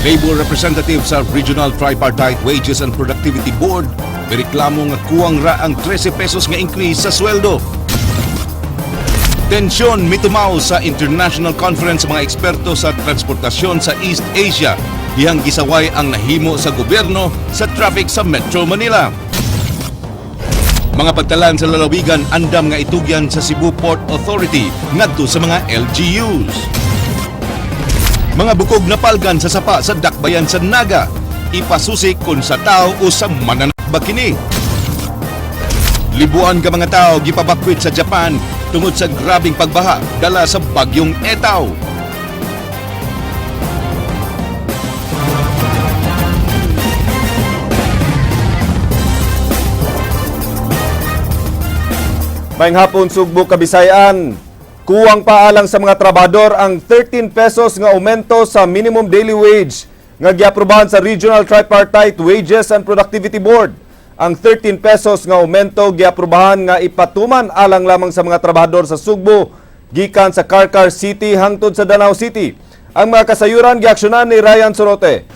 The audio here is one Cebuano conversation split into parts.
Labor representative sa Regional Tripartite Wages and Productivity Board mireklamo nga kuwang ra ang 13 pesos nga increase sa sweldo. Tensyon mitumaw sa International Conference sa mga eksperto sa transportasyon sa East Asia. Dihang gisaway ang nahimo sa gobyerno sa traffic sa Metro Manila. Mga pagtalan sa lalawigan andam nga itugyan sa Cebu Port Authority ngadto sa mga LGUs. Mga bukog na palgan sa sapa sa dakbayan sa Naga. Ipasusi kung sa tao o sa mananakba kini. Libuan ka mga tao gipabakwit sa Japan tungod sa grabing pagbaha dala sa bagyong Etaw. Maayong hapon, Sugbo, Kabisayan. Kuwang paalang sa mga trabahador ang 13 pesos nga aumento sa minimum daily wage nga giaprobahan sa Regional Tripartite Wages and Productivity Board. Ang 13 pesos nga aumento giaprobahan nga ipatuman alang lamang sa mga trabahador sa Sugbo gikan sa Carcar City hangtod sa Danao City. Ang mga kasayuran giaksyonan ni Ryan Sorote.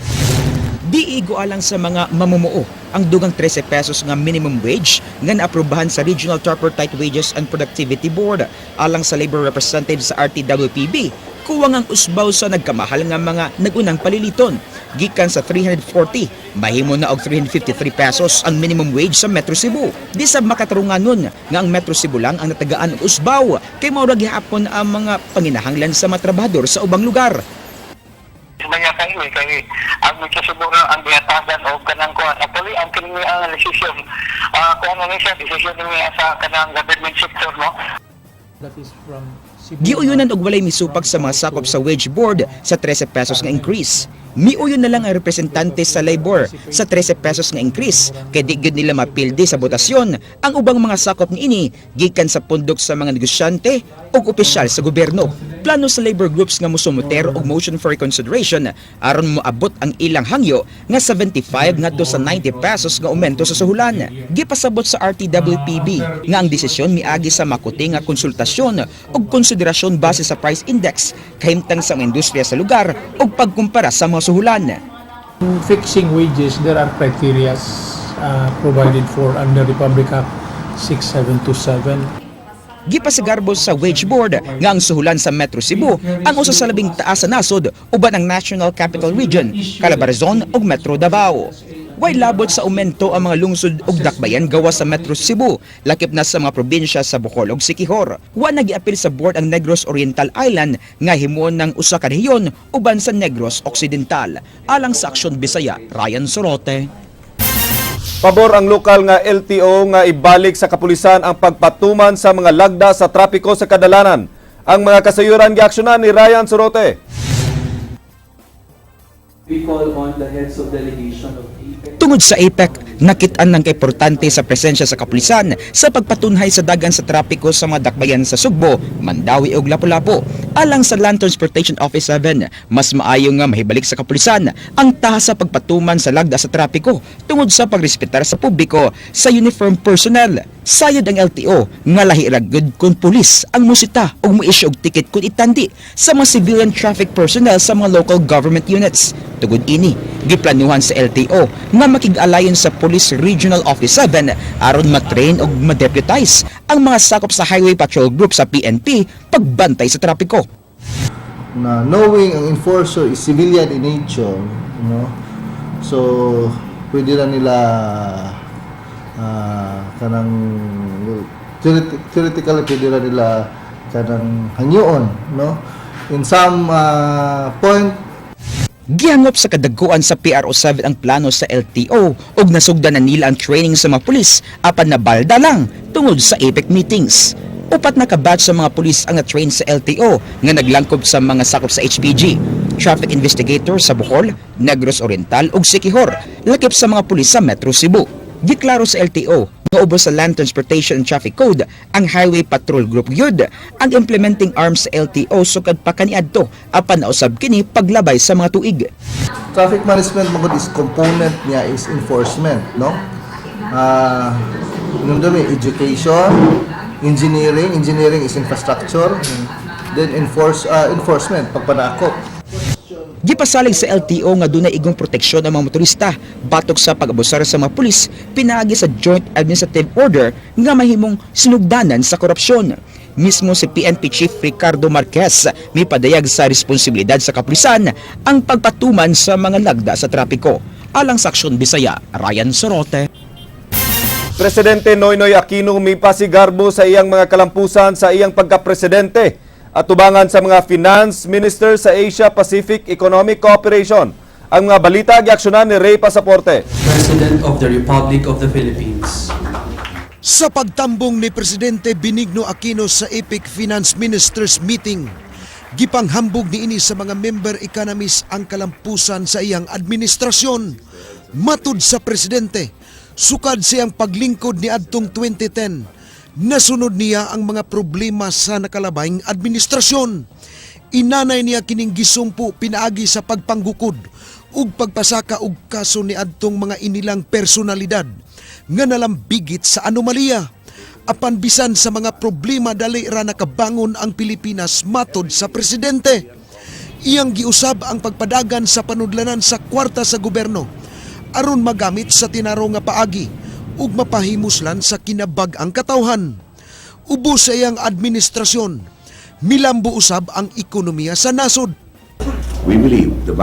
Di igo alang sa mga mamumuo ang dugang 13 pesos nga minimum wage nga naaprubahan sa Regional Tripartite Wages and Productivity Board. Alang sa labor representative sa RTWPB, kuwang ang usbaw sa nagkamahal nga mga nagunang paliliton. Gikan sa 340, mahimo na og 353 pesos ang minimum wage sa Metro Cebu. Di sab makatarunganon nga ang Metro Cebu lang ang natagaan og usbaw kay mao ra gihapon ang mga panginahanglan sa mga trabahador sa ubang lugar. Maya kayo eh, kay ang medyo siguro ang gihatagan o kanang kuan. Actually, ang kini ang desisyon, kuan na siya, desisyon niya sa kanang government sector, no? That is from Cebu. Giuyunan og walay misupak sa mga sakop sa wage board sa 13 pesos nga increase. Miuyon na lang ang representante sa labor sa 13 pesos nga increase kay di gyud nila mapildi sa botasyon ang ubang mga sakop niini gikan sa pundok sa mga negosyante ug opisyal sa gobyerno. Plano sa labor groups nga mosumoter og motion for reconsideration aron moabot ang ilang hangyo nga 75 ngadto sa 90 pesos nga aumento sa suhulan. Gipasabot sa RTWPB nga ang desisyon miagi sa makuti nga konsultasyon ug konsiderasyon base sa price index, kahimtang sa mga industriya sa lugar ug pagkumpara sa mga suhulan. In fixing wages, there are criteria provided for under Republic Act 6727. Gipasigarbo sa wage board nga ang suhulan sa Metro Cebu ang usa sa labing taas sa nasod uban ang National Capital Region, Calabarzon ug Metro Davao. Way labot sa aumento ang mga lungsod ug dakbayan gawas sa Metro Cebu, lakip na sa mga probinsya sa Bohol ug Siquijor. Wa nagiapil sa board ang Negros Oriental Island nga himuon ng usa ka rehiyon uban sa Negros Occidental. Alang sa Aksyon Bisaya, Ryan Sorote. Pabor ang lokal nga LTO nga ibalik sa kapulisan ang pagpatuman sa mga lagda sa trapiko sa kadalanan. Ang mga kasayuran giaksyonan ni Ryan Sorote. We call on the heads of delegation of APEC. Tungod sa APEC, nakit-an ng kaimportante sa presensya sa kapulisan sa pagpatunhay sa dagan sa trapiko sa mga dakbayan sa Sugbo, Mandaue ug Lapu-Lapu. Alang sa Land Transportation Office 7, mas maayo nga mahibalik sa kapulisan ang taha sa pagpatuman sa lagda sa trapiko tungod sa pagrespetar sa publiko sa uniform personnel. Sayod ang LTO nga lahi ra gud kung pulis ang musita ug mo-issue og ticket kung itandi sa mga civilian traffic personnel sa mga local government units. Tugod ini, giplanuhan sa LTO nga makig-alayon sa Police Regional Office 7 aron ma-train og ma-deputize ang mga sakop sa Highway Patrol Group sa PNP pagbantay sa trapiko. Na knowing ang enforcer is civilian in nature, no? So pwede na nila kanang theoretically pwede na nila kanang hangyoon, no? In some point. Gihangop sa kadaguan sa PRO 7 ang plano sa LTO ug nasugdan na nila ang training sa mga pulis apan nabalda lang tungod sa APEC meetings. 4 na ka-batch sa mga pulis ang na-train sa LTO nga naglangkob sa mga sakop sa HPG, traffic investigator sa Bohol, Negros Oriental ug Siquijor, lakip sa mga pulis sa Metro Cebu. Giklaro sa LTO nga ubos sa Land Transportation and Traffic Code, ang Highway Patrol Group gyud ang implementing arm sa LTO sukad pa kaniadto apan nausab kini paglabay sa mga tuig. Traffic management magud is component niya is enforcement, no? Dumi education, engineering, engineering is infrastructure, then enforcement, pagpanakop. Gipasalig sa LTO nga dunay igong proteksyon ang mga motorista batok sa pag-abusar sa mga pulis pinaagi sa Joint Administrative Order nga mahimong sinugdanan sa korupsyon. Mismo si PNP Chief Ricardo Marquez mipadayag sa responsibilidad sa kapulisan ang pagpatuman sa mga lagda sa trapiko. Alang sa Aksyon Bisaya, Ryan Sorote. Presidente Noynoy Aquino mipasigarbo sa iyang mga kalampusan sa iyang pagkapresidente at tubangan sa mga finance minister sa Asia Pacific Economic Cooperation. Ang mga balita giaksyonan ni Ray Pasaporte. President of the Republic of the Philippines. Sa pagtambong ni Presidente Benigno Aquino sa APEC Finance Ministers Meeting, gipanghambog niini sa mga member economies ang kalampusan sa iyang administrasyon. Matud sa presidente, sukad siyang paglingkod ni adtong 2010, nasunod niya ang mga problema sa nakalabayng administrasyon. Inanay niya kining gisumpo pinaagi sa pagpanggukod ug pagpasaka og kaso ni adtong mga inilang personalidad nga nalambigit sa anomalya. Apan bisan sa mga problema, dali ra nakabangon ang Pilipinas, matod sa presidente. Iyang giusab ang pagpadagan sa panudlanan sa kwarta sa gobyerno aron magamit sa tinarong nga paagi ug mapahimuslan sa kinabag-ang katawhan. Ubos sa iyang administrasyon, milambo usab ang ekonomiya sa nasod. We believe the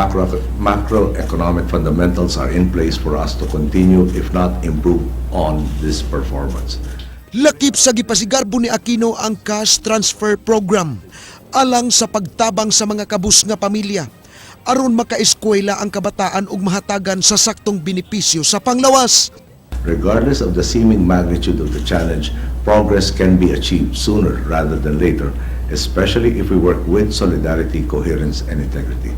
macroeconomic fundamentals are in place for us to continue, if not improve, on this performance. Lakip sa gipasigarbo ni Aquino ang cash transfer program alang sa pagtabang sa mga kabus nga pamilya aron makaeskwela ang kabataan ug mahatagan sa saktong benepisyo sa panglawas. Regardless of the seeming magnitude of the challenge, progress can be achieved sooner rather than later, especially if we work with solidarity, coherence, and integrity.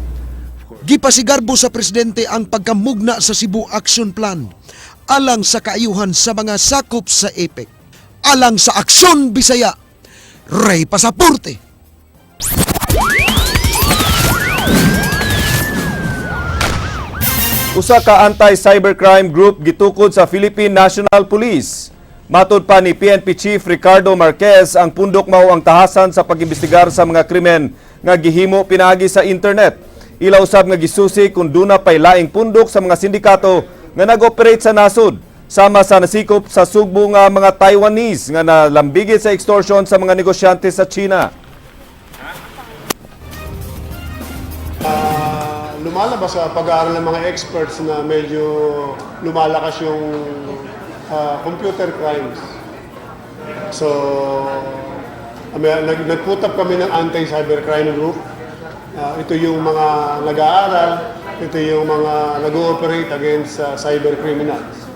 Gipasigarbo sa presidente ang pagkamugna sa Cebu Action Plan alang sa kaayuhan sa mga sakop sa APEC. Alang sa Aksyon Bisaya, Ray Pasaporte. Usa ka anti-cybercrime group gitukod sa Philippine National Police. Matod pa ni PNP Chief Ricardo Marquez, ang pundok mao ang tahasan sa pag-imbestigar sa mga krimen nga gihimo pinaagi sa internet. Ila usab nga gisusi kung duna pay laing pundok sa mga sindikato nga nag-operate sa nasod, sama sa nasikop sa Sugbo nga mga Taiwanese nga nalambigit sa extortion sa mga negosyante sa China. Lumalabas sa pag-aaral ng mga experts na medyo lumalakas yung computer crimes. So, nag-put up kami ng anti-cybercrime group. Ito yung mga nag-aaral, ito yung mga nag-ooperate against cyber criminals.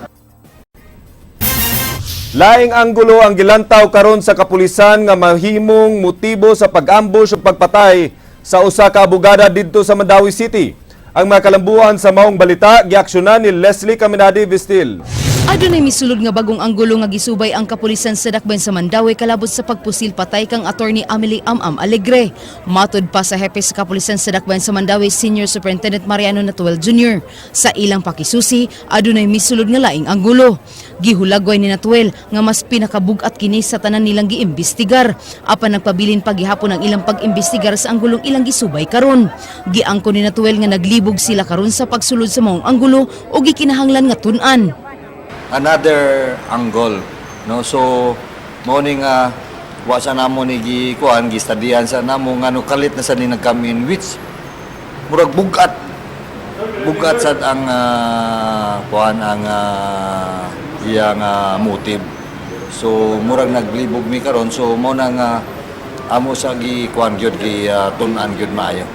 Laing anggulo ang gilantaw karon sa kapulisan nga mahimong motibo sa pag-ambush ug pagpatay sa usa ka abogada didto sa Mandaue City. Ang mga kalambuan sa maong balita giaksyonan ni Leslie Caminade Vistil. Adunay misulod nga bagong anggulo nga gisubay ang kapulisan sa dakbayan sa Mandaue kalabot sa pagpusil patay kang Attorney Amelie Am-Am Alegre. Matod pa sa hepe sa kapulisan sa dakbayan sa Mandaue, Senior Superintendent Mariano Natuel Jr. Sa ilang pakisusi, adunay misulod nga laing anggulo. Gihulagway ni Natuel nga mas pinakabug-at kini sa tanan nilang giimbestigar. Apan nagpabilin paghihapon ang ilang pag-imbestigar sa anggulong ilang gisubay karon. Giangko ni Natuel nga naglibog sila karon sa pagsulod sa maong anggulo o gikinahanglan nga tun-an. Another angle, no? So mao ni nga wa sa namo ni gi kuan, gistadihan sa namo ngano kalit na sa ni nag-come in, which murag bugat bugat sad ang kuan, ang iyang motive. So murag naglibog mi karon, so mao na nga amo sa gi kuan gyud, gi tun-an gyud maayo.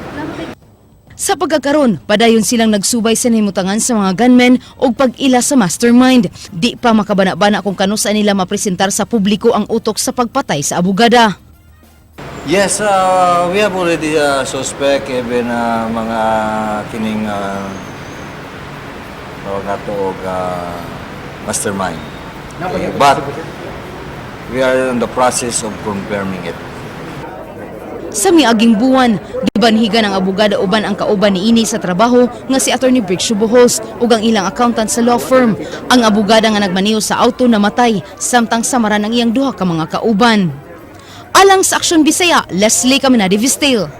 Sa pagkakaron, padayon silang nagsubay sa nahimutangan sa mga gunmen o pag-ila sa mastermind. Di pa makabana-bana kung kano sa nila mapresentar sa publiko ang utok sa pagpatay sa abogada. Yes, we have already suspect, even mga kining tawag nato og mastermind. Okay, but we are in the process of confirming it. Sa miaging buwan, gibanhigan ang abogada uban ang kauban niini sa trabaho nga si Attorney Brick Shubohos ug ang ilang accountant sa law firm. Ang abogada nga nagmaniho sa auto namatay samtang samaran ang iyang duha ka mga kauban. Alang sa Aksyon Bisaya, Leslie Caminade Vistil.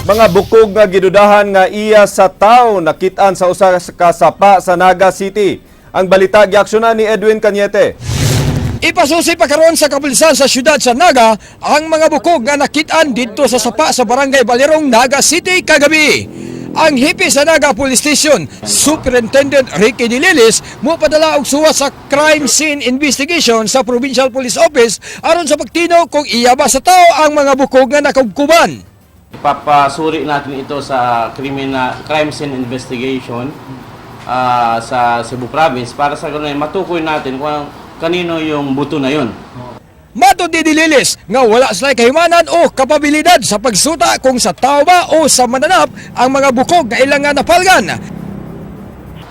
Mga bukog nga gidudahan nga iya sa tao nakitaan sa usa ka sapa sa Naga City. Ang balita giaksyonan ni Edwin Cañete. Ipasusi pa karon sa kapulisan sa siyudad sa Naga ang mga bukog nga nakitaan didto sa sapa sa Barangay Balirong, Naga City kagabi. Ang hepe sa Naga Police Station, Superintendent Ricky Dililis, mopadala og suwat sa Crime Scene Investigation sa Provincial Police Office aron sa pagtino kung iya ba sa tao ang mga bukog nga nakubkuban. Ipapasuri natin ito sa crime scene investigation sa Cebu Province para sa ganun ay matukoy natin kung kanino yung buto na yun. Matod ni Dililis nga wala sila kahimanan o kapabilidad sa pagsuta kung sa tao ba o sa mananap ang mga bukog nga ilang nga napalgan.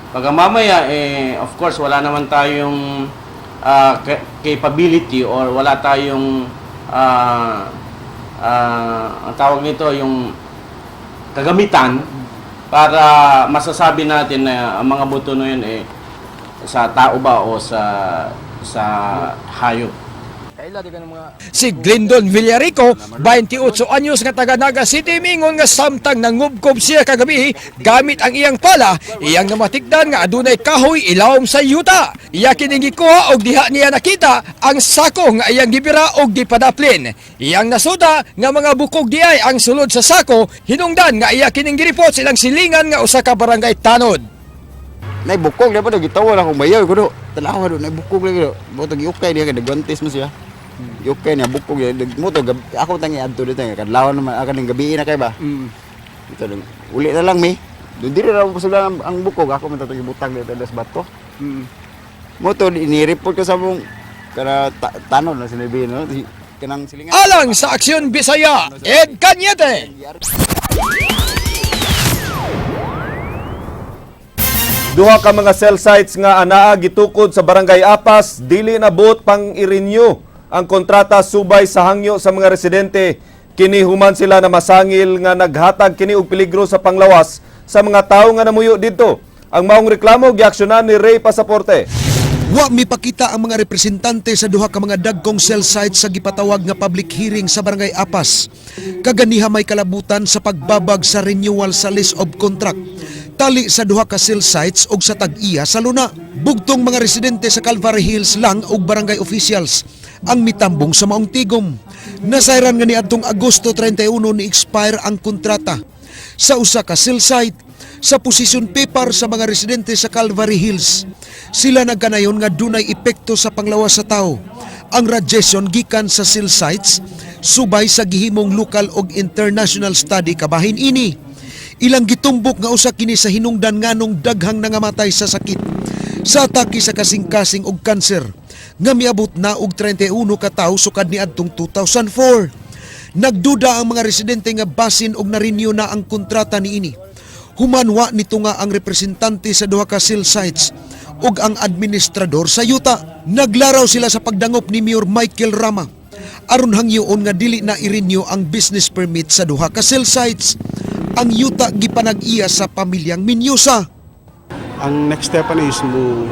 Pagka mamaya, eh, of course, wala naman tayong capability or wala tayong ang tawag nito, yung kagamitan para masasabi natin na ang mga buto na yun eh, sa tao ba o sa hayop. Si Glendon Villarico, 28 anyos nga taga Naga City, mingon nga samtang nangubkob siya kagabi gamit ang iyang pala, iyang namatikdan nga adunay kahoy ilawom sa yuta. Iya kining gikuha og diha niya nakita ang sako nga iyang gibira og gipadaplin. Iyang nasuta nga mga bukog diay ang sulod sa sako, hinungdan nga iya kining gireport sa ilang silingan nga usa ka barangay tanod. Nay bukog na pa gitawa na akong bayaw ko do. Tanawa do nay bukog lagi do. Mo to giukay diha kay nagwantes mo siya. Giukay niya bukog niya. Mo to ako tangi adto dito nga kadlawon naman ako ning gabi na kay ba. Ito dong uli na lang mi. Do diri ra mo ang bukog, ako man to gibutang dito sa bato. Mo to ni-report ko sa mong kana tanod na sinabi no. Kanang silingan. Alang sa Aksyon Bisaya, Ed Cañete. Duha ka mga cell sites nga anaa gitukod sa Barangay Apas dili na buot pang i-renew ang kontrata subay sa hangyo sa mga residente. Kini human sila na masangil nga naghatag kini og peligro sa panglawas sa mga tawo nga namuyo didto. Ang maong reklamo giaksyonan ni Ray Pasaporte. Wa mipakita ang mga representante sa duha ka mga dagkong cell sites sa gipatawag nga public hearing sa Barangay Apas. Kaganiha may kalabutan sa pagbabag sa renewal sa list of contract. Tali sa duha ka cell sites og sa tag-iya sa luna. Bugtong mga residente sa Calvary Hills lang og barangay officials ang mitambong sa maong tigom. Nasayran nga niadtong Agosto 31 ni expire ang kontrata sa usa ka cell site sa position paper sa mga residente sa Calvary Hills. Sila nagkanayon nga dunay epekto sa panglawas sa tao. Ang radiation gikan sa cell sites subay sa gihimong local og international study kabahin ini. Ilang gitumbok nga usa kini sa hinungdan nganong daghang nangamatay sa sakit sa atake sa kasing-kasing og kanser nga miabot na og 31 ka tawo sukad niadtong 2004. Nagduda ang mga residente nga basin og na-renew na ang kontrata niini. Human wa nito nga ang representante sa duha ka cell sites ug ang administrador sa yuta. Naglaraw sila sa pagdangop ni Mayor Michael Rama aron hangyoon nga dili na i-renew ang business permit sa duha ka cell sites. Ang yuta gipanag-iya sa pamilyang Minyusa. Ang next step ani is mo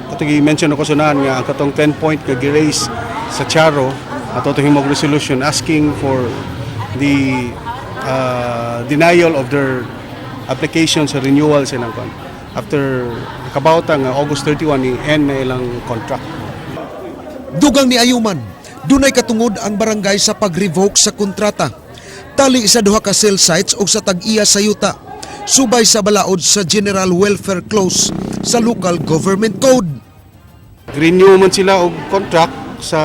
katong mention ako sunahan nga ang katong 10 point nga gi-raise sa Charo ato to himog resolution asking for the denial of their application sa renewal sa ilang kon after nakabaw ta nga August 31 ni end na ilang contract. Dugang ni Ayuman, dunay katungod ang barangay sa pag-revoke sa kontrata. Tali sa duha ka cell sites o sa tag-iya sa yuta. Subay sa balaod sa General Welfare Clause sa Local Government Code. Renew man sila og contract sa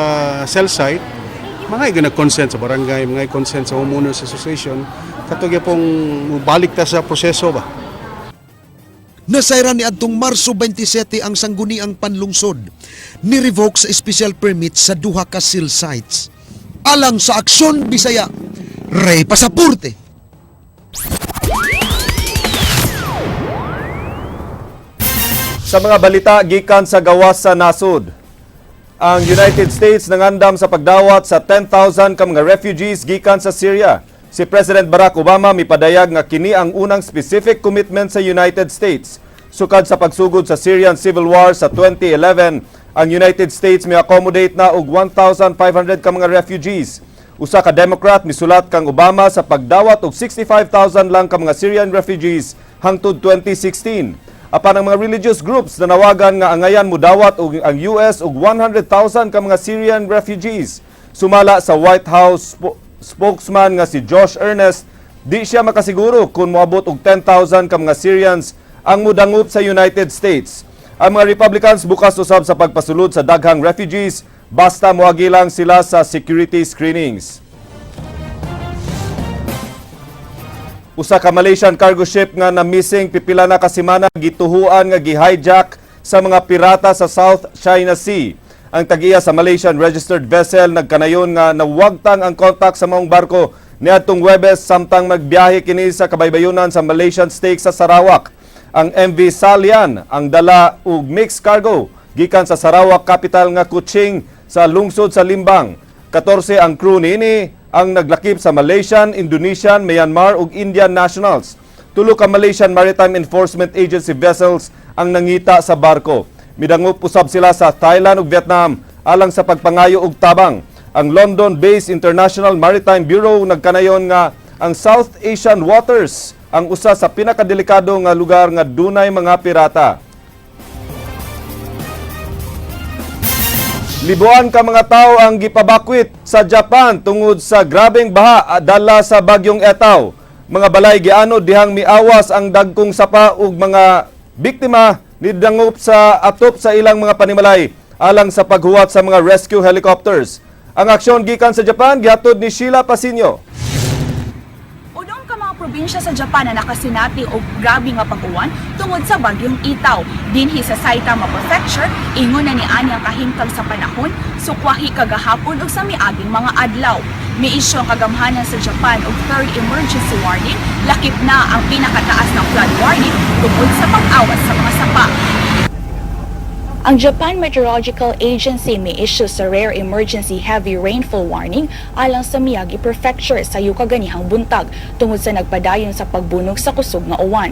cell site, mga nag-consent sa barangay, mga consent sa homeowners association, kato gyapong balik ta sa proseso ba. Nasayran ni adtong Marso 27 ang sangguniang panlungsod ni revoke sa special permit sa duha ka cell sites. Alang sa Aksyon Bisaya, Ray Pasaporte. Sa mga balita gikan sa gawas sa nasod. Ang United States nangandam sa pagdawat sa 10,000 ka mga refugees gikan sa Syria. Si President Barack Obama mipadayag nga kini ang unang specific commitment sa United States. Sukad sa pagsugod sa Syrian Civil War sa 2011, ang United States mi-accommodate na og 1,500 ka mga refugees. Usa ka Democrat misulat kang Obama sa pagdawat og 65,000 lang ka mga Syrian refugees hangtod 2016. Apan ang mga religious groups nanawagan nga angayan mudawat og ang US og 100,000 ka mga Syrian refugees. Sumala sa White House spokesman nga si Josh Earnest, di siya makasiguro kung moabot og 10,000 ka mga Syrians ang mudangup sa United States. Ang mga Republicans bukas usab sa pagpasulod sa daghang refugees basta moagi lang sila sa security screenings. Usa ka Malaysian cargo ship nga na-missing pipila na ka semana gituhuan nga gi-hijack sa mga pirata sa South China Sea. Ang tag-iya sa Malaysian registered vessel nagkanayon nga nawagtang ang kontak sa maong barko niadtong Huwebes samtang magbiyahe kini sa kabaybayunan sa Malaysian Stake sa Sarawak. Ang MV Salian ang dala og mixed cargo gikan sa Sarawak capital nga Kuching sa lungsod sa Limbang. 14 ang crew niini ang naglakip sa Malaysian, Indonesian, Myanmar ug Indian nationals. Tulo ka Malaysian Maritime Enforcement Agency vessels ang nangita sa barko. Midangup usab sila sa Thailand ug Vietnam alang sa pagpangayo og tabang. Ang London-based International Maritime Bureau nagkanayon nga ang South Asian waters ang usa sa pinakadelikado nga lugar nga dunay mga pirata. Libuan ka mga tao ang gipabakwit sa Japan tungod sa grabeng baha dala sa bagyong Etaw. Mga balay gianod dihang miawas ang dagkong sapa ug mga biktima nidangop sa atop sa ilang mga panimalay alang sa paghuwat sa mga rescue helicopters. Ang aksyon gikan sa Japan gihatod ni Sheila Pasinyo. Udong ka mga probinsya sa Japan na nakasinati og grabe nga pag-uwan tungod sa bagyong Itaw. Dinhi sa Saitama Prefecture, ingon na ni ani ang kahimtang sa panahon, sukwahi kagahapon ug sa miaging mga adlaw. Miisyu ang kagamhanan sa Japan og third emergency warning, lakip na ang pinakataas na flood warning tungod sa pag-awas sa mga sapa. Ang Japan Meteorological Agency may issue sa rare emergency heavy rainfall warning alang sa Miyagi Prefecture sa kaganihang buntag tungod sa nagpadayon sa pagbunog sa kusog nga uwan.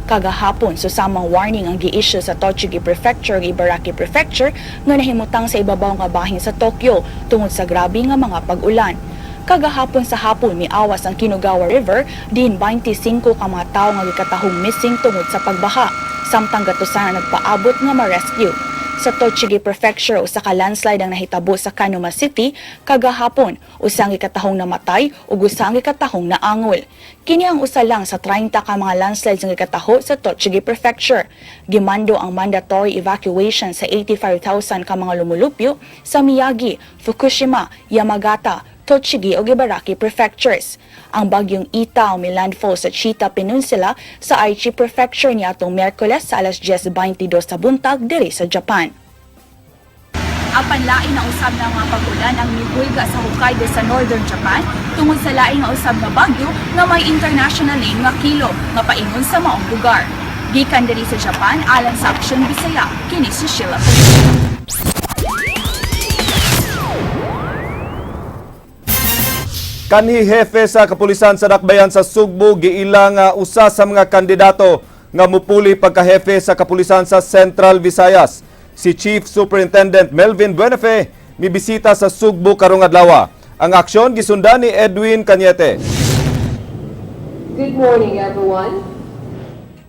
Kagahapon, susamang warning ang gi-issue sa Tochigi Prefecture ug Ibaraki Prefecture nga nahimutang sa ibabaw nga bahin sa Tokyo tungod sa grabe nga mga pag-ulan. Kagahapon sa hapon, miawas ang Kinugawa River, diin 25 ka mga tawo nga gikatahong missing tungod sa pagbaha, samtang gatusan ang nagpaabot nga ma-rescue. Sa Tochigi Prefecture, usa ka landslide ang nahitabo sa Kanuma City kagahapon, usa ang gikatahong namatay ug usa ang gikatahong naangol. Kini ang usa lang sa 30 ka mga landslides nga gikataho sa Tochigi Prefecture. Gimando ang mandatory evacuation sa 85,000 ka mga lumulupyo sa Miyagi, Fukushima, Yamagata, Tochigi ug Ibaraki Prefectures. Ang bagyong Itaw may landfall sa Chita Peninsula sa Aichi Prefecture niadtong Miyerkules sa alas 10:22 sa buntag diri sa Japan. Apan lain na usab nga mga pag-ulan ang mihulga sa Hokkaido sa northern Japan tungod sa lain nga usab nga bagyo nga may international name nga Kilo nga paingon sa maong lugar. Gikan diri sa Japan alang sa Aksyon Bisaya, kini si Sheila Pagilao. Kanhi hefe sa kapulisan sa Dakbayan sa Sugbo giila nga usa sa mga kandidato nga mupuli pagkahefe sa kapulisan sa Central Visayas. Si Chief Superintendent Melvin Buenafe mibisita sa Sugbo karong adlaw. Ang aksyon gisundan ni Edwin Cañete. Good morning, everyone.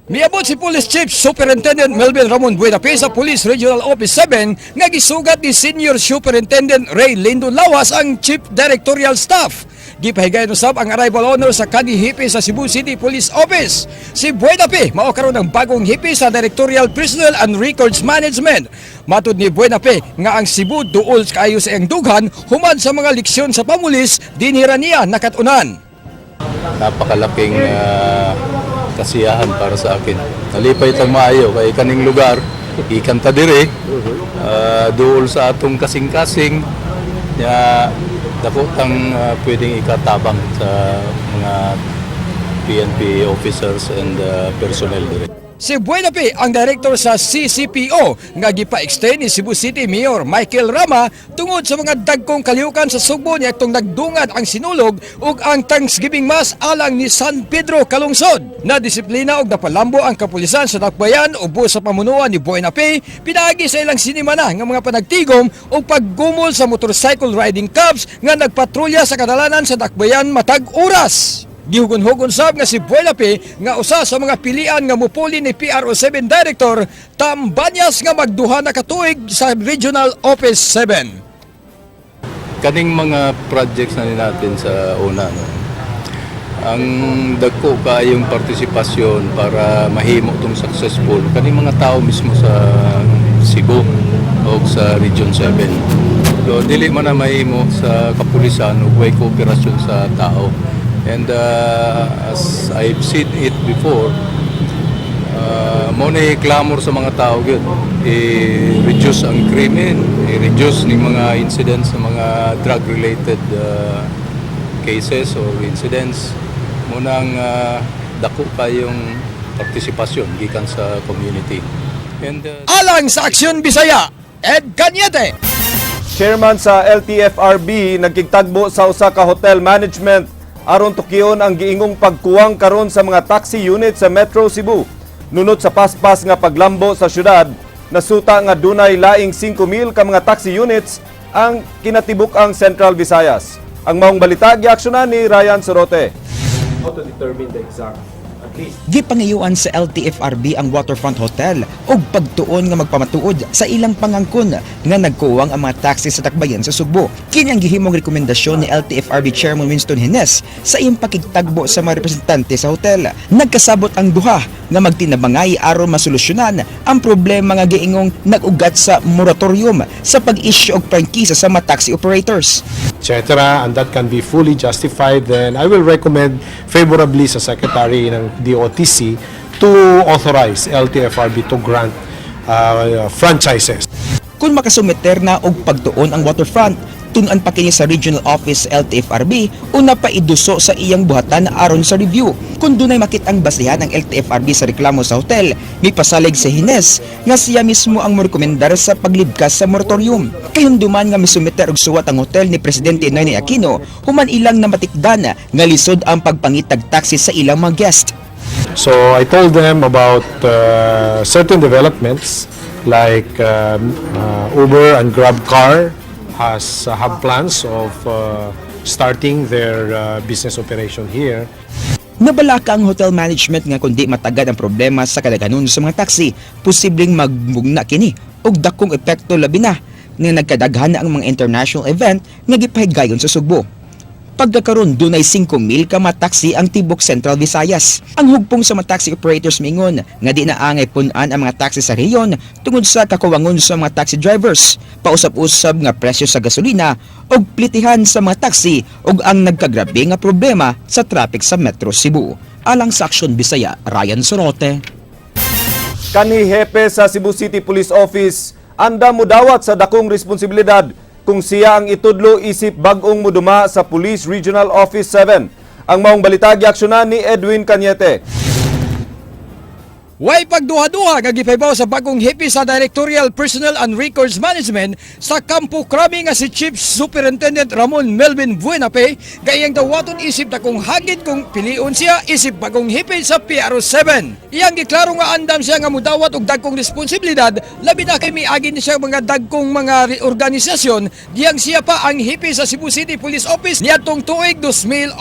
Miabot si Police Chief Superintendent Melvin Ramon Buenafe sa Police Regional Office 7 nga gisugat ni Senior Superintendent Ray Lindo Lawas ang Chief Directorial Staff. Gipahigayon usab ang arrival honor sa kanhi hepe sa Cebu City Police Office. Si Buenafe mao karon ang bagong hepe sa Directorial Personnel and Records Management. Matud ni Buenafe nga ang Cebu duol kaayo sa iyang dughan human sa mga leksyon sa pamulis dinhi ra niya nakat-unan. Napakalaking kasiyahan para sa akin. Nalipay tang maayo kay kaning lugar, ikan ta dire, duol sa atong kasing-kasing, ya dako tang pwedeng ikatabang sa mga PNP officers and personnel dire. Si Buenafe ang director sa CCPO nga gipa-extend ni Cebu City Mayor Michael Rama tungod sa mga dagkong kalihukan sa Sugbo niadtong nagdungad ang Sinulog ug ang Thanksgiving Mass alang ni San Pedro Calungsod. Na disiplina ug napalambo ang kapulisan sa dakbayan ubos sa pamunuan ni Buenafe pinaagi sa ilang sinimana nga mga panagtigom ug paggumol sa motorcycle riding cops nga nagpatrolya sa kadalanan sa dakbayan matag oras. Gihugon-hugon sab nga si Buenafe nga usa sa mga pilian nga mupuli ni PRO 7 Director Tam Banyas nga magduha na katuig sa Regional Office 7. Kaning mga projects na natin sa una, no, ang dagko kaayong partisipasyon para mahimo tong successful kaning mga tao mismo sa Cebu o sa Region 7. So dili man na mahimo sa kapulisan ug way kooperasyon sa tao. And as I've seen it before, mao ni clamor sa mga tao gyud. I-reduce ang krimen, i-reduce ning mga incidents sa mga drug-related cases or incidents. Mao nang dako kayong partisipasyon gikan sa community. And Alang sa Aksyon Bisaya, Ed Cañete. Chairman sa LTFRB nagkigtagbo sa usa ka hotel management aron tukion ang giingong pagkuwang karon sa mga taxi unit sa Metro Cebu. Nunot sa paspas nga paglambo sa syudad, nasuta nga dunay laing 5,000 ka mga taxi units ang kinatibuk-ang Central Visayas. Ang maong balita giaksyonan ni Ryan Sorote. How to determine the exact at least Gipangayuan sa LTFRB ang Waterfront Hotel og pagtuon nga magpamatuod sa ilang pangangkon nga nagkuwang ang mga taxi sa dakbayan sa Sugbo. Kini ang gihimong rekomendasyon ni LTFRB Chairman Winston Gines sa iyang pakigtagbo sa mga representante sa hotel. Nagkasabot ang duha nga magtinabangay aron masolusyonan ang problema nga giingong nag-ugat sa moratorium sa pag-issue og prangkisa sa mga taxi operators. Etc. and that can be fully justified, then I will recommend favorably sa Secretary ng DOTC to authorize LTFRB to grant franchises. Kung makasumiter na og pagtuon ang Waterfront, tun-an pa kini sa Regional Office LTFRB o napaiduso sa iyang buhatan aron sa review. Kung dunay makitang basihan ang LTFRB sa reklamo sa hotel, mipasalig si Gines nga siya mismo ang morekomendar sa paglibkas sa moratorium. Kahimduman nga misumiter og suwat ang hotel ni Presidente Noynoy Aquino human ilang namatikdan nga lisod ang pagpangitag taxi sa ilang mga guest. So I told them about certain developments like Uber and Grab Car has have plans of starting their business operation here. Nabalaka ang hotel management nga kundi matagad ang problema sa kadaghanon sa mga taxi, posibleng magmugna kini og dakong epekto, labi na nga nagkadaghan na ang mga international event nga gipahigayon sa Sugbo. Pagkakaron, dunay 5,000 ka mga taxi ang tibok Central Visayas. Ang hugpong sa mga taxi operators mingon nga di na angay pun-an ang mga taxi sa rehiyon tungod sa kakuwangon sa mga taxi drivers, pausab-usab nga presyo sa gasolina ug plitihan sa mga taxi ug ang nagkagrabe nga problema sa traffic sa Metro Cebu. Alang sa Aksyon Bisaya, Ryan Sorote. Kanhi hepe sa Cebu City Police Office andam mudawat sa dakong responsibilidad kung siya ang itudlo isip bag-ong muduma sa Police Regional Office 7. Ang maong balita giaksyonan ni Edwin Cañete. Way pagduha-duha nga gipahibaw sa bagong hepe sa Directorial Personnel and Records Management sa Campo Crame nga si Chief Superintendent Ramon Melvin Buenafe nga iyang dawaton isip dakong hagit kung piliun siya isip bagong hepe sa PRO 7. Iyang giklaro nga andam siya nga mudawat og dagkong responsibilidad, labi na kay miagi ni siya mga dagkong mga organisasyon diyang siya pa ang hepe sa Cebu City Police Office niadtong tuig 2011.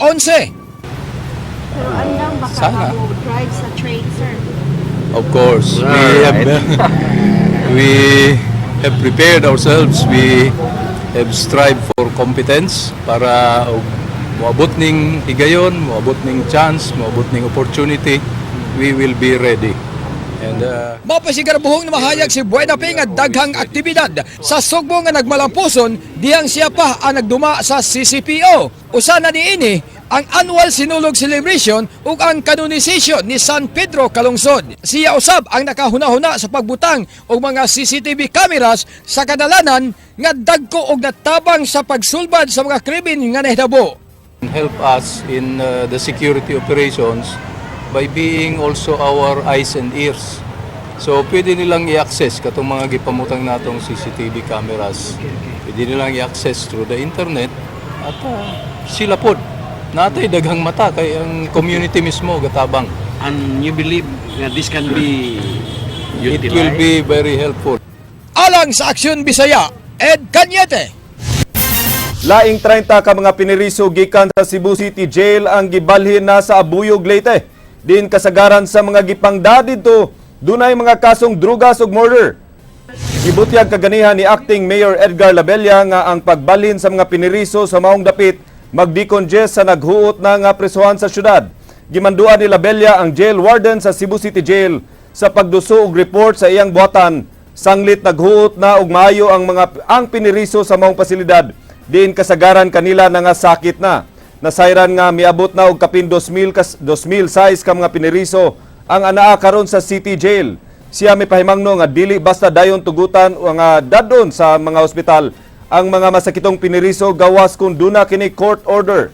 Pero andam baka Sana. Mo drive sa train, sir. Of course, we have prepared ourselves. We have strived for competence para og moabot ning higayon, moabot ning chance, moabot ning opportunity, we will be ready. And Mapasigarbuhong na mahayag si Buenafe nga daghang aktibidad sa Sugbo nga nagmalampuson diyang siya pa ang nagduma sa CCPO. Usa na niini ang annual Sinulog Celebration ug ang canonization ni San Pedro Calungsod. Siya usab ang nakahuna-huna sa pagbutang og mga CCTV cameras sa kadalanan nga dagko og natabang sa pagsulbad sa mga krimen nga nahitabo. Help us in the security operations. by being also our eyes and ears. So pwede nilang i-access katong mga gipamutang natong CCTV cameras. Pwede nilang i-access through the internet at sila pod natay daghang mata kay ang community mismo gatabang. And you believe nga this can be It will be very helpful. Alang sa Aksyon Bisaya, Ed Cañete. Laing 30 ka mga piniriso gikan sa Cebu City Jail ang gibalhin na sa Abuyog, Leyte. Din kasagaran sa mga gipangda didto, dunay mga kasong drugas ug murder. Gibutyag kaganihan ni Acting Mayor Edgar Labella nga ang pagbalhin sa mga piniriso sa maong dapit magdecongest sa naghuot na nga presohan sa syudad. Gimanduan ni Labella ang jail warden sa Cebu City Jail sa pagduso og report sa iyang buhatan sanglit naghuot na og maayo ang piniriso sa maong pasilidad diin kasagaran kanila na nga sakit na. Nasayran nga miabot na og kapin 2,000 kas 2,000 size ka mga piniriso ang anaa karon sa City Jail. Siya may pahimangno nga dili basta dayon tugutan o nga dadon sa mga ospital ang mga masakitong piniriso gawas kung duna kini court order.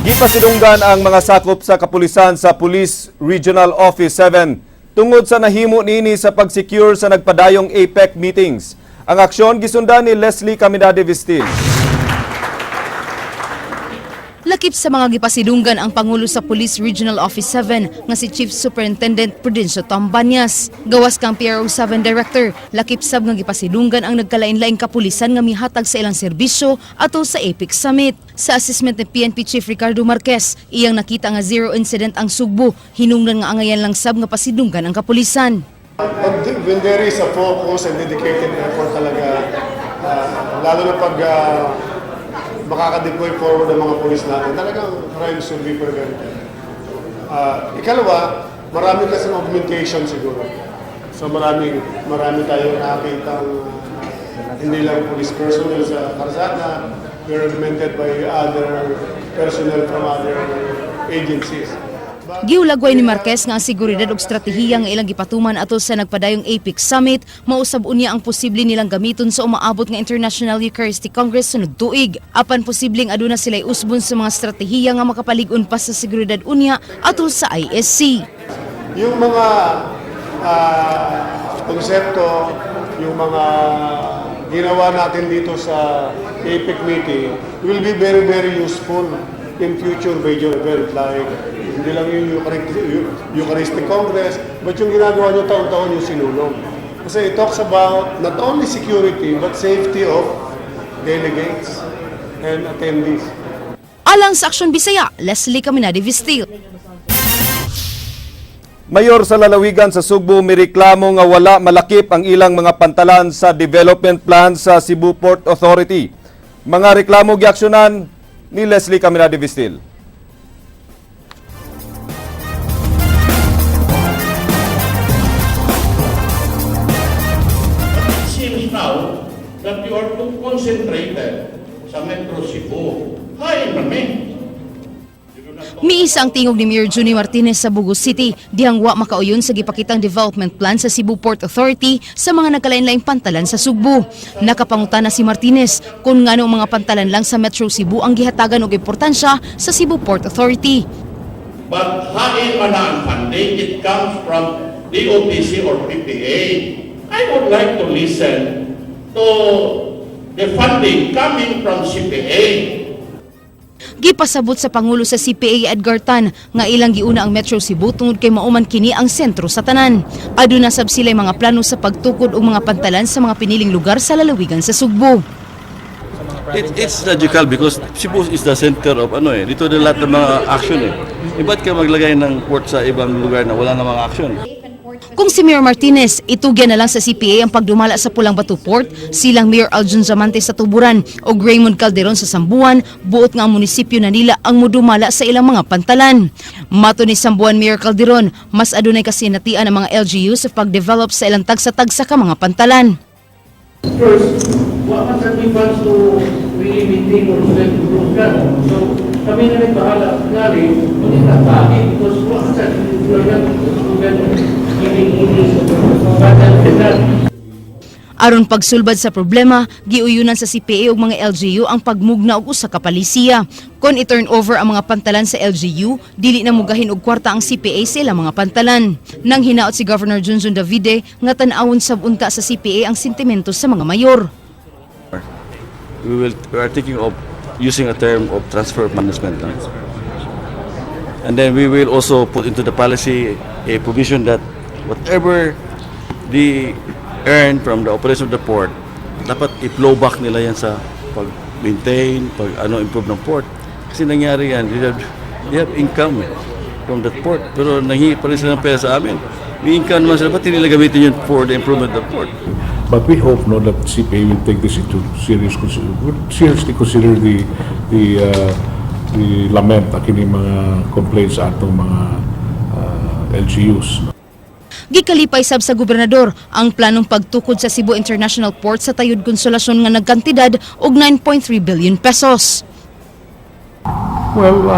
Gipasidunggan ang mga sakop sa kapulisan sa Police Regional Office 7 tungod sa nahimo niini sa pag-secure sa nagpadayong APEC meetings. Ang aksyon gisundan ni Leslie Caminade Vistil. Lakip sa mga gipasidunggan ang Pangulo sa Police Regional Office 7 nga si Chief Superintendent Prudencio Tambanyas. Gawas kang PRO 7 Director, lakip sab nga gipasidunggan ang nagkalain-laing kapulisan nga mihatag sa ilang serbisyo ato sa APEC Summit. Sa assessment ni PNP Chief Ricardo Marquez, iyang nakita nga zero incident ang Sugbo, hinungdan nga angayan lang sab nga pasidunggan ang kapulisan. Pag, when there is a focus and dedicated effort talaga, lalo na pag makaka-deploy forward ang mga pulis natin, talagang crime should be prevented. Ikalawa, marami kasi augmentation siguro. So marami tayong nakakitang hindi lang police personnel sa karsada, we're augmented by other personnel from other agencies. Giulagway ni Marquez nga ang seguridad ug estratehiya nga ilang gipatuman ato sa nagpadayong APEC Summit mausab unya ang posible nilang gamiton sa umaabot nga International Eucharistic Congress sunod tuig. Apan posibleng aduna sila'y usbon sa mga estratehiya nga makapalig-on pa sa seguridad unya ato sa ISC. Yung mga konsepto, yung mga ginawa natin dito sa APEC meeting will be very, very useful in future major event like hindi lang yung Eucharistic Congress, but yung ginagawa nyo taon-taon yung Sinulog. Kasi it talks about not only security, but safety of delegates and attendees. Alang sa Aksyon Bisaya, Leslie Caminade Vistil. Mayor sa lalawigan sa Sugbo mireklamo nga wala malakip ang ilang mga pantalan sa development plan sa Cebu Port Authority. Mga reklamo giaksyonan ni Leslie Caminade Vistil. It seems now that you are too concentrated sa Metro Cebu. Hi, kami. Miisa ang tingog ni Mayor Junie Martinez sa Bogo City dihang wa makauyon sa gipakitang development plan sa Cebu Port Authority sa mga nagkalain-laing pantalan sa Sugbo. Nakapangutana si Martinez kung ngano ang mga pantalan lang sa Metro Cebu ang gihatagan og importansya sa Cebu Port Authority. But hain man na ang funding, it comes from DOTC or PPA. I would like to listen to the funding coming from CPA. Gipasabot sa Pangulo sa CPA Edgar Tan nga ilang giuna ang Metro Cebu tungod kay mao man kini ang sentro sa tanan. Aduna sab sila mga plano sa pagtukod og mga pantalan sa mga piniling lugar sa lalawigan sa Sugbo. It's logical because Cebu is the center of ano eh. Dito na lahat ng mga action eh. Ba't ka maglagay ng port sa ibang lugar na wala namang action? Kung si Mayor Martinez, itugyan na lang sa CPA ang pagdumala sa Pulang Bato Port, silang Mayor Aljun Zamante sa Tuburan o Raymond Calderon sa Sambuan, buot nga ang munisipyo na nila ang mudumala sa ilang mga pantalan. Mato ni Sambuan Mayor Calderon, mas adunay kasinatian ang mga LGU sa pagdevelop sa ilang tagsa-tagsa ka mga pantalan. First, wa man sa may funds to really maintain or to improve that. So, Kami na nagbahala. Kunyari, hindi na tagi because wala sa giving orders of. Aron pagsulbad sa problema, giuyunan sa CPA ug mga LGU ang pagmugna og usa ka palisiya. Kon i-turn over ang mga pantalan sa LGU, dili na mugahin og kwarta ang CPA sa ilang mga pantalan. Nang hinaot si Governor Junjun Davide nga tan-awon sab unta sa CPA ang sentimento sa mga mayor. We are thinking of using a term of transfer of management. No? And then we will also put into the policy a provision that whatever they earn from the operation of the port, dapat i-flow back nila yan sa pag-maintain, pag ano, improve ng port. Kasi nangyari yan, they have income eh, from that port. Pero nanghingi pa rin sila ng pera sa amin. May income naman sila, ba't hindi nila gamitin yun for the improvement of the port? But we hope, no, that CPA will take this into serious will seriously consider the lament kini mga complaints sa atong mga LGUs. Gikalipay sab sa gobernador ang planong pagtukod sa Cebu International Port sa Tayod, Consolacion nga nagkantidad og 9.3 billion pesos. Well,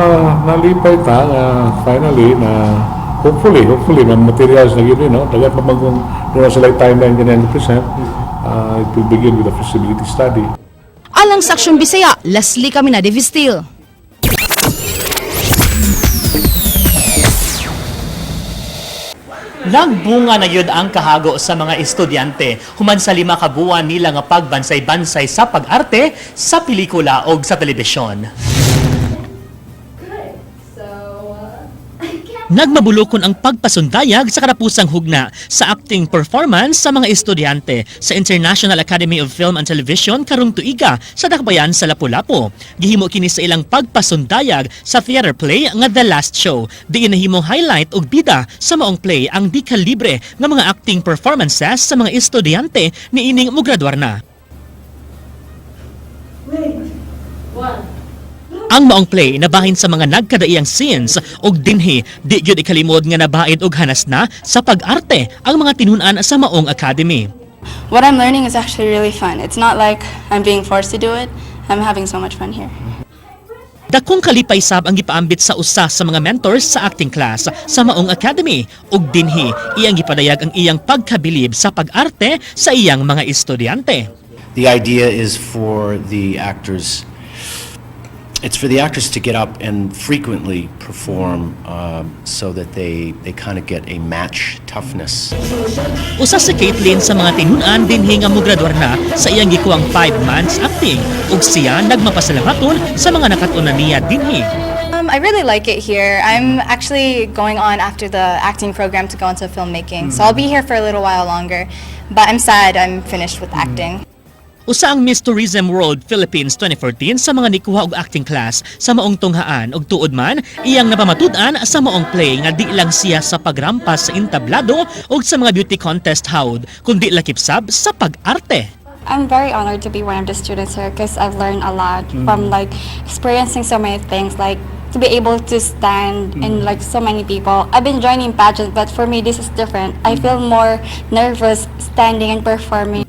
nalipay ta nga finally na hopefully na materialize na gyud, no? Dagat pa man kung doon sila timeline ganyan present, it will begin with a feasibility study. Alang sa Aksyon Bisaya, Leslie Camina de Vistil. Nagbunga na gyud ang kahago sa mga estudyante human sa 5 ka buwan nila nga pagbansay-bansay sa pag-arte sa pelikula og sa telebisyon. Nagmabulokon ang pagpasundayag sa katapusang hugna sa acting performance sa mga estudyante sa International Academy of Film and Television karong tuiga sa Dakbayan sa Lapu-Lapu. Gihimo kini sa ilang pagpasundayag sa theater play nga The Last Show. Diin nahimong highlight ug bida sa maong play ang di kalibre nga mga acting performances sa mga estudyante niining mugraduar na. Ang maong play nabahin sa mga nagkadaiyang scenes ug dinhi di gyud ikalimod nga nabaid og hanas na sa pag-arte ang mga tinun-an sa maong academy. What I'm learning is actually really fun. It's not like I'm being forced to do it. I'm having so much fun here. Dakong kalipay sab ang gipaambit sa usa sa mga mentors sa acting class sa maong academy ug dinhi iyang gipadayag ang iyang pagkabilib sa pag-arte sa iyang mga estudyante. The idea is for the actors, it's for the actors to get up and frequently perform so that they kind of get a match toughness. Usa si Caitlin sa mga tinun-an dinhi nga mograduar na sa iyang gikuang 5 months acting ug siya nagmapasalamaton sa mga nakat-unan niya dinhi. I really like it here. I'm actually going on after the acting program to go into filmmaking. So I'll be here for a little while longer. But I'm sad I'm finished with acting. Usa ang Miss Tourism World Philippines 2014 sa mga nikuha og acting class sa maong tunghaan ug tuod man iyang napamatud-an sa maong play nga di lang siya sa pagrampas sa entablado ug sa mga beauty contest hawd kundi lakip sab sa pag-arte. I'm very honored to be one of the students here because I've learned a lot from like experiencing so many things, like to be able to stand in like so many people. I've been joining pageants, but for me this is different. I feel more nervous standing and performing.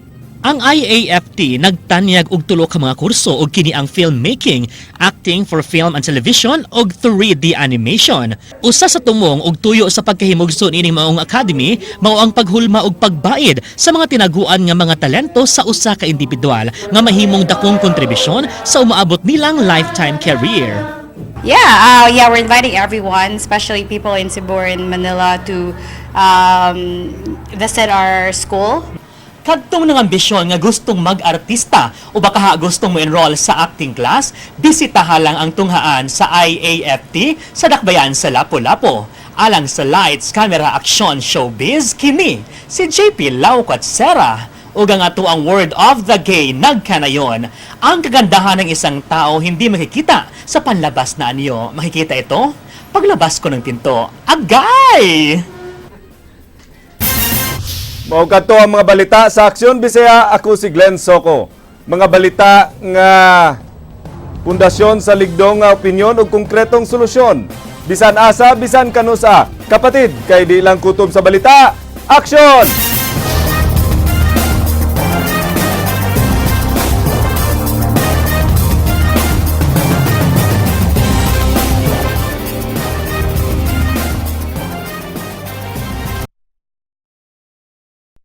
Ang IAFT nagtanyag og tulo ka mga kurso og kini ang filmmaking, acting for film and television ug 3D animation. Usa sa tumong og tuyo sa pagkahimugso niining maong academy mao ang paghulma og pagbaid sa mga tinaguan nga mga talento sa usa ka individual nga mahimong dakong kontribusyon sa umaabot nilang lifetime career. Yeah, we're inviting everyone, especially people in Cebu and Manila, to visit our school. Kadtong nang ambisyon nga gustong mag-artista o baka gustong mo-enroll sa acting class, bisitaha lang ang tunghaan sa IAFT sa Dakbayan sa Lapu-Lapu. Alang sa Lights, Camera, Action, Showbiz, kini si JP Laucatsera. Ug ang ato ang word of the gay nagkanayon. Ang kagandahan ng isang tao hindi makikita sa panlabas na anyo. Makikita ito paglabas ko ng pinto. Agay! Mao kadto ang mga balita sa Aksyon Bisaya. Ako si Glenn Soco. Mga balita nga pundasyon sa ligdong nga opinyon ug konkretong solusyon. Bisan asa, bisan kanusa. Kapatid, kay di lang kutob sa balita. Aksyon!